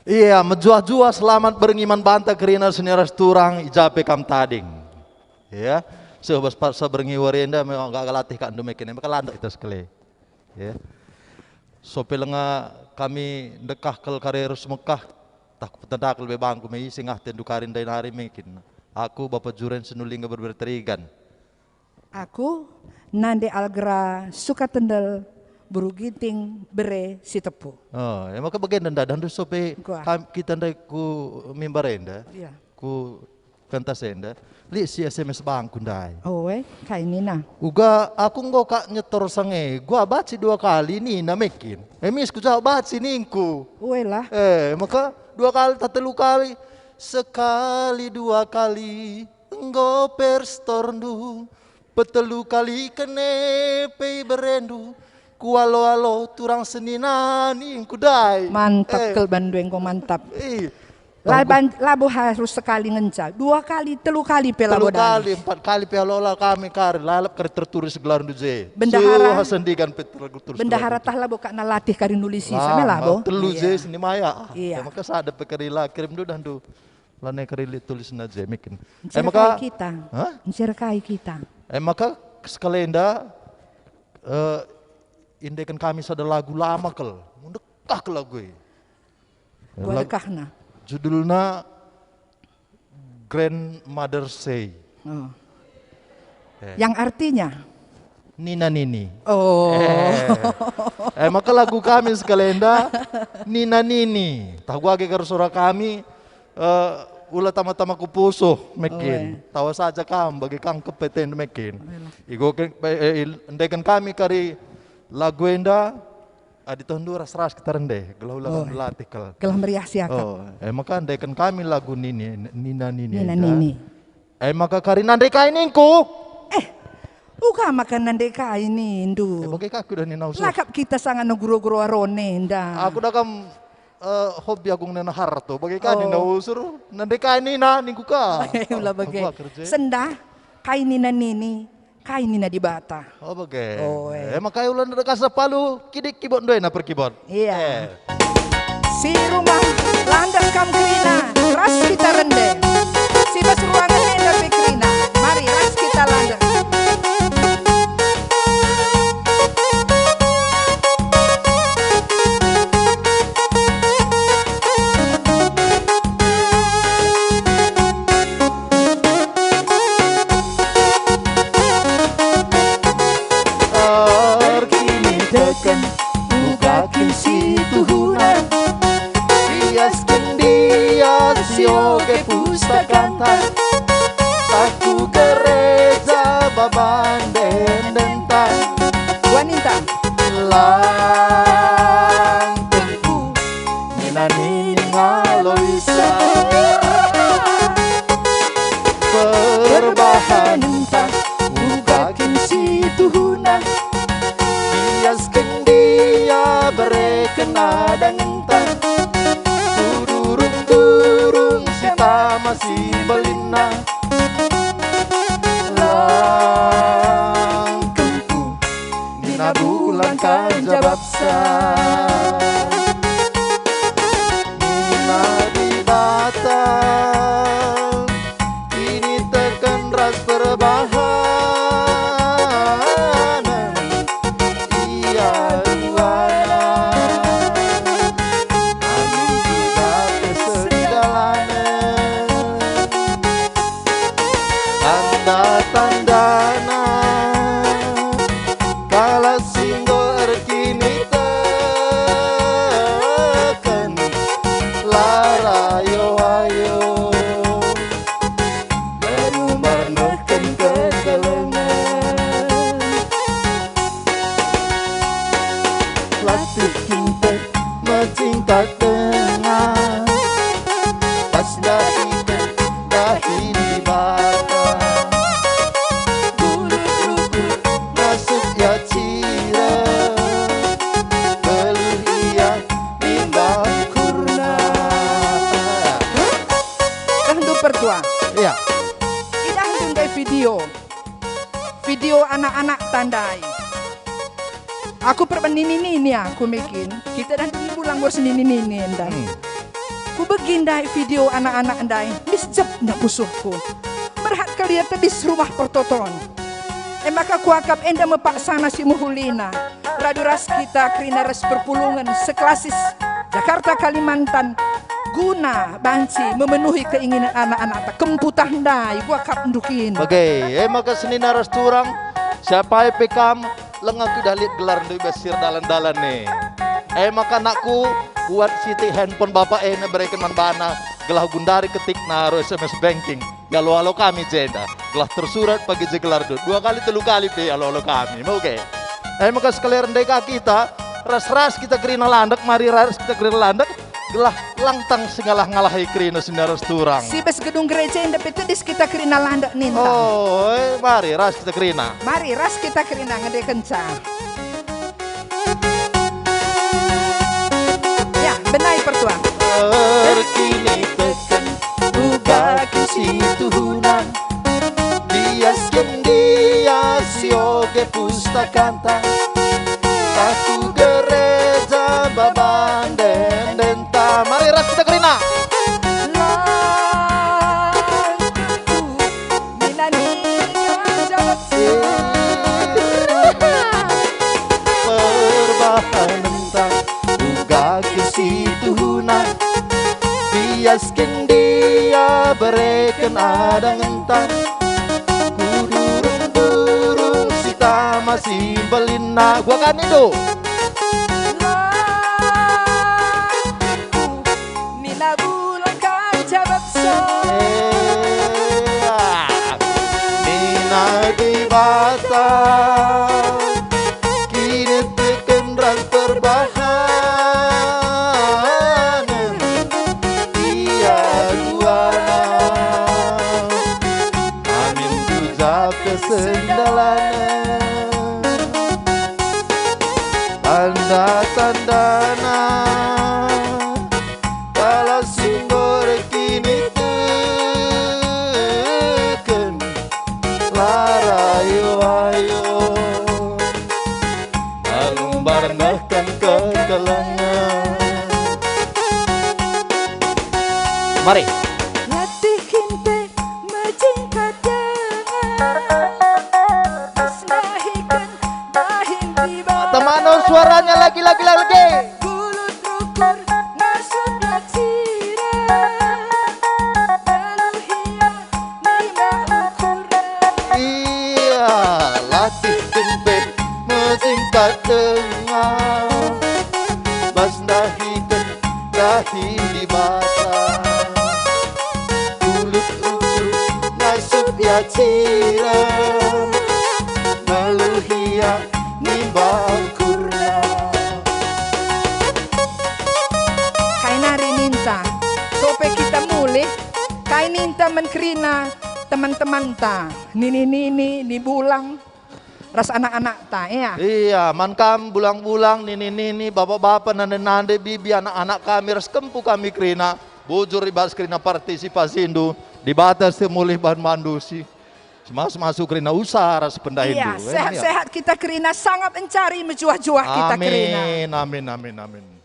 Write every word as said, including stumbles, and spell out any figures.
Ia, mejuah-juah selamat berngi man banta kerina seni ras turang i ja pe kam tading. Ya, seh bas paksa berngi wari enda me-, gak latih kak ndu mekin, maka landak kita sekali. Ya. Sope lenga kami ndekah kal kari arus Mekah, tah kupetendakal be bangku me ise ngah tendu kari ndai nari mekin. Aku Bapa Juren Senulingga Berber Terigan. Aku Nande Algera Sukatendel Beru Ginting Bere Sitepu. Oh, e maka bagenda ndadandu sope Kuah. Kam-, kita ndai ku mimbar enda, Iya. ku pentas enda, lit si S M S bangku ndai. Oh, e, kai nina? Uga aku enggo kak nyetor sange, gua baci dua kali nina mekin. E mis ku jawab baci ningku. Uelah. E, maka dua kali tah telu kali, sekali dua kali. Enggo perstorndu, petelu kali kene pe iberendu, kualo-alo turang senina ningku ndai. Mantap Eh. kal bandu enggo mantap. Ih. La Tunggu. ban-, labo harus sekali ngenca, dua kali, telu kali pe labo Telu dana. kali, empat kali pe alo-alo kami kari, lalap kari tertulis gelarndu je. Bendahara. Suha sendigan pe tertulis Bendahara gelarndu. tah labo kak nalatih kari nulisi, Lah, sama labo. telu Iya. je seni maya. Iya. Ya, maka sada pe kari la kirimndu dahndu. Lanai kari lit tulisna je mekin. Eh, Mencerakai maka, kita. Hah? Mencerakai kita. Eh, maka sekalenda, eh, indeken kami sada lagu lama kal. Mendekah ke lagu e. Buat Lag-, dekahna. Judulna Grandmother Say. Oh. Eh. Yang artinya? Nina nini. Oh. Eh. Eh, maka lagu kami sekalenda, Nina nini. Tah gua age karo sora kami, eh, ula tama-tama ku pusuh, mekin. Oh, eh. Tawa saja kam, bagi kam kepeten, mekin. Oke lah. Igo ke, eh, eh, il-, endeken kami kari lagu enda, adi tohndu ras-ras kita rende, gelah ula Oh. kam latih kal. Gelah meriah siakap. Oh, eh, maka endeken kami lagu nini, Nina nini Nina enda. nini. E maka kari nande kai ningku? Eh, uga maka nande kai nindu? E, bage ka aku dah nina usur. Lakap kita sanga neguro-guro arone nda. Aku dah kam, eh, hobi agung nena harto. Bage ka Oh. nina usur, nande kai nina ningku ka. Ula bage. Aku kerja. Sendah, kai nina nini, kai nina Dibata. Oh, bage. Oh, eh. E maka ula nda kasa palu, kidik kibot nduena perkibot. Iya. Eh. Si rumah, landek kam kerina, ras kita rende. Si bas ruangen enda pe kerina, mari ras kita landek. Erkiniteken uga kin si tuhuna, riasken dia si oge pustakanta, tah ku gereja babande ndenta. Wanita. Langkungku Nina nini ngaloisa. Perbahanenta uga kin si tuhuna. Biasken dia bereken adangenta. Kudurung-durung si tama si belinna. Langkungku Nina bulan kan jabapsa. Nina Dibata, kiniteken ras perbahanen ia duana. Amin kita pe sedalanen. Tanda-tandana kalak si enggo erkiniteken la rayo-ayo, berumbar neken kekelengen. Latih kin pe mecingkat denga, pas dahi pe dahin Dibata. Bulu-bulu ngasup ia cira, beluh ia nimbang ukurna. Dahndu pertua. Iya. Idahndu ndai video. Video anak-anak tandai. Aku perban nini-nini aku mekin. Kita dah dulu langgur senini-nini enda. Hmm. Kubegi ndai video anak-anak ndai, misjep nda pusuhku. Merhat kal ia tedis Rumah Pertoton. E maka kuakap enda me paksana si mehulina. Radu ras kita kerina ras perpulungen seklasis Jakarta Kalimantan guna banci memenuhi keinginan anak-anakta. Kemputah ndai kuakapndu kin. Bage, e maka senina ras turang, siapa pe kam, langa kuidah lit gelarndu i bas sir dalan-dalan e. E maka anakku, buat sitik handphone bapa e nai bereken man bana, gelah gundari ketikna alu S M S banking. Ialo-alo kami jenda, gelah tersurat pagi je gelarndu. Dua kali, telu kali pe ialo-alo kami. Oke. E maka sekalian ndai ka kita, ras-ras kita kerina landek, mari ras kita kerina landek, gelah langtang si ngalah-ngalahi kerina senina ras turang. Si bas gedung gereja enda pe tedis kita kerina landek nintang. Oh, e, mari ras kita kerina. Mari ras kita kerina ngendekenca. Ya, benai pertua. Erkiniteken uga kin situhuna, bias kin dia si oge pustakanta. Tah ku gereja baba ende-endenta. Mari ras kita kerina. Langku mina-mina jabap si. Perbahanenta uga kin situhuna, bias kin dia bereken adangenta. Kudurung-durung si tama si mbelinna. Gua kan itu. Langku mina bulan kaca bakso. Mina Dibata, kiniteken ras perbahanen ia duana. Amin ku jape sendalanen. Tanda-tandana kalak si enggo erkiniteken la rayo-ayo, ngalumbar nehken kekelengen. Mari. Latih kinte mejingkat denga, sendahiken dahin Dibata. Temano suaranya lagi, lagi, lagi. Kulut rukur ngasup lacira, lalu hia nimbah ukurna. Ia latih kinte mejingkat denga, bas ndahiken dahin Dibata. Kulut ukur ngasup ia cira, lalu hia nimbah ukurna. Kai nari ninta, sope kita mulih, kai ninta man kerina teman-temanta, nini-nini, ni bulang, ras anak-anakta, ya. Ia, man kam bulang-bulang, nini-nini, bapa-bapa, nande-nande, bibi, anak-anak kami, ras kempu kami kerina, bujur i bas kerina partisipasindu, Dibata si mulih bahan bandu si, si masu-masu kerina usaha ras pendahinndu. Iya, sehat-sehat kita kerina, sangap encari mejuah-juah kita kerina. Amin, amin, amin, amin.